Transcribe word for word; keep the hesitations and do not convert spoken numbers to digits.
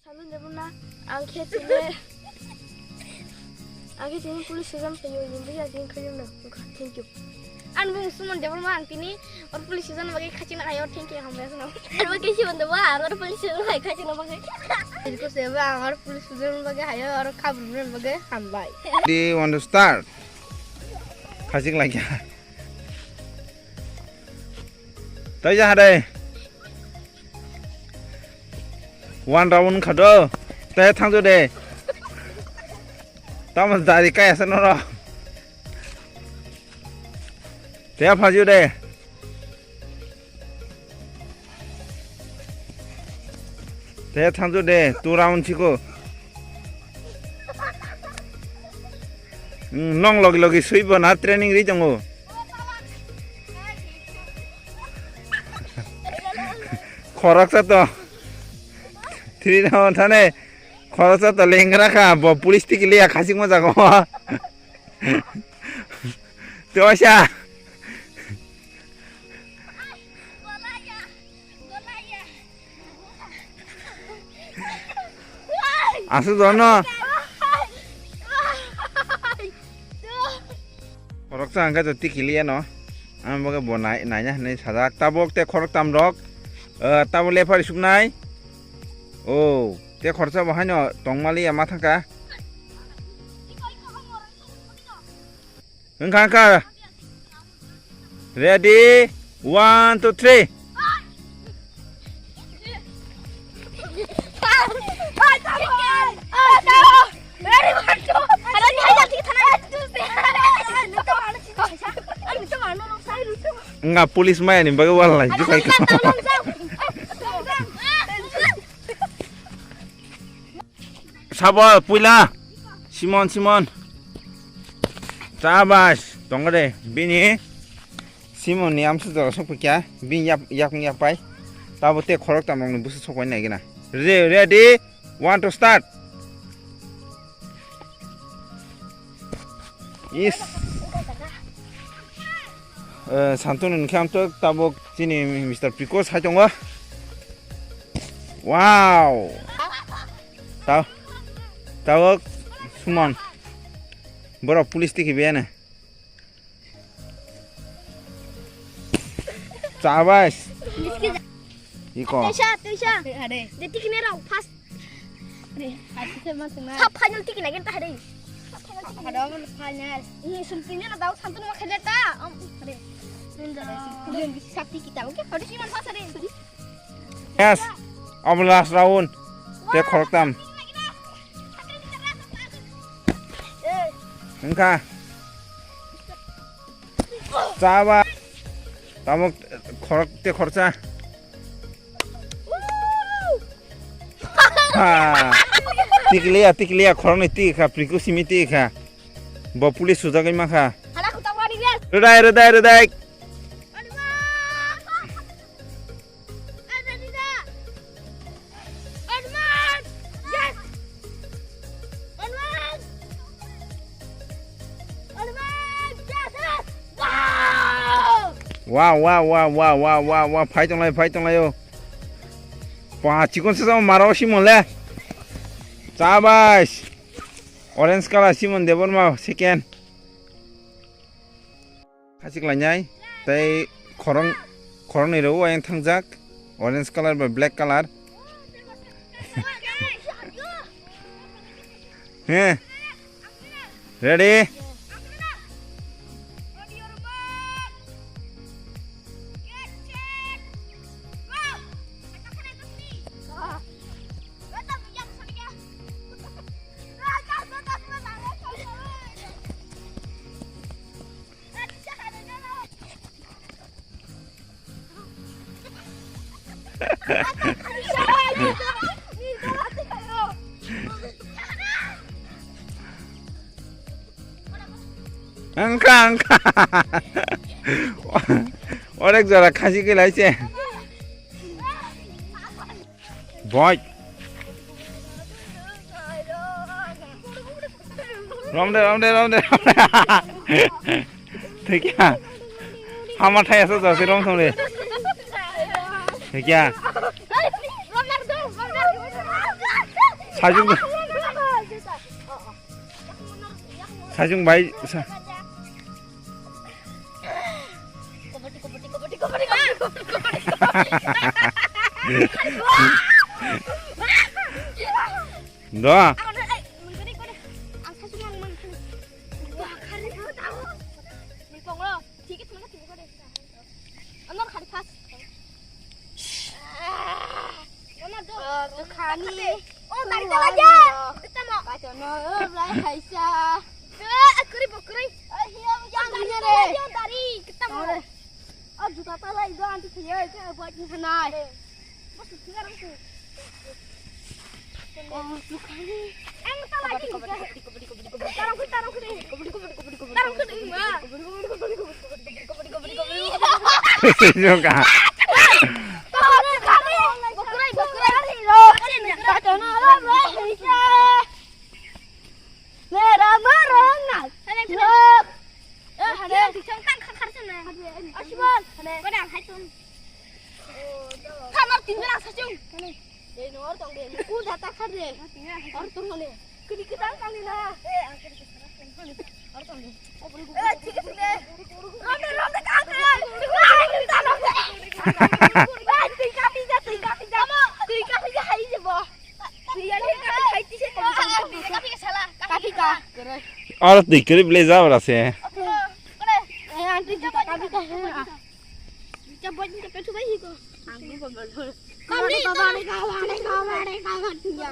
Salon Debbarma, ang khe tini, ang khe tini police station phaio, yungwi ya tini khaiyung no. Thank you. Ang bung Suman Debbarma, ang tini or police station bagwi khachina khaio, thank you, hambai asno. Aro khe Suman Debbarma, ang or police station bai khachina bagwi. Request eba, ang or police station bagwi haio, aro khabrumna bagwi hambai. Do you want to start? Khachik laikya. Tai ja hade. One round kha do. Te thangjo de. Tamo dari kaya sa noro. Te phajo de. Te thangjo de. Two round chiko. Hmm, nong logi logi sui bo na training ri tongo. Khoroksa to. Three round thane. Khoroksa to lengra kha, bo police tiki liya khasik mo jago. To sa. Asu jono. Khoroksa hwnkhe to tikiliya no. Ang bo khe bo nai, naina hinwi sajak. Tabuk te khoroktam rok. Eh, tabuk lephari suknai. Oh, te khoroksa bo haino tongmaliya ma thangkha. Wngkha, wngkha. Ready? One, two, three. Nga police maya ni bagwi wal lai, jukai ka. Sabo, puila. Simon, Simon. Chabas, tongo de. Bini Simon ni amsa jora sokpikya. Bini yak, yak, yak pai. Tabo te khorok tamrok ni busu sokpai nai gina. Re-, ready? One to start. Is. Eh, Santunu ni khe amtwk tabuk chini Mister Piko sai tongo. Wow! Ta-, tabuk Suman. Borok police tiki biyane. Chabas. Iko. Tuisa, tuisa. Hade. De tikine rok first. Hade, hade se ma tengna. Sab final tikine gen ta hade. Sab final tikine. Hade, final. Ini sum tini na tau Santunu ma khele ta. Om, hade. Sab tiki tau ke? Hade si man first hade. Yes. Abo last round. Te khoroktam. Wngkha. Chaba. Tamo khorok te khorsa. Ha. Tikliya, tikliya, khoroknwi tikha, priku simi tikha. Bo police sujagwi mankha. Rwdai, rwdai, rwdai. Onward! Yes! Onward! Onward! Yes! Yes! Wow! Wow, wow, wow, wow, wow, wow, wow, phai tonglai, phai tonglai o. Pa, chikon se maro Simon le. Chabas. Orange color Simon Debbarma second. Khachik lainai, tei khorong, khoroknwi rw ayang thangjak, orange color bai black color. He. Ready? Wngkha, wngkha. Onek jora khasi khe lai se. Boy. Romde, romde, romde, romde. Thikya. Hama thaya sa jasi rom thong de. Thikya. Sajung, sajung bai sa. Do. Anor khari fast. Anor do. Oh, to khani. Oh, dari dari aja. Kita mau. Kacau no, lai haisa. Eh, akuri bokuri. Oh, hiya, yang dari. Dari kita mau. Oh, juta pala itu anti saya itu buat di sana. Bos, sekarang tuh. Oh, to khani. Ang ta lagi. Tarong kuri, tarong kuri. Tarong kuri, ma. Sejong ka. Tarong kuri, kuri. Bokurai, bokurai. Mera marong na. Lok. Eh, hade. Yang bichang tang khakar sana. Asman. Kau dah hai tu. Kamar tinggal sejong. Dei, no, or tong de. Ku data kha de. Or tong de. Kini kita kali na. Or tong de. Eh, cik de. Ronde, ronde, kang, kang. Wah, kita ronde. Wah, tingka, tingka, tingka, tingka. Tingka, tingka, hai je bo. Tingka, tingka, hai je bo. Tingka, tingka, salah. Kati ka. Or tingka, beli jawab rasa. Eh, anti tingka, tingka, hai. Tingka, boy, tingka, petu, bai, hiko. Ang bu bol bol. Kami, kami, kami, kami, kami, kami, tingka.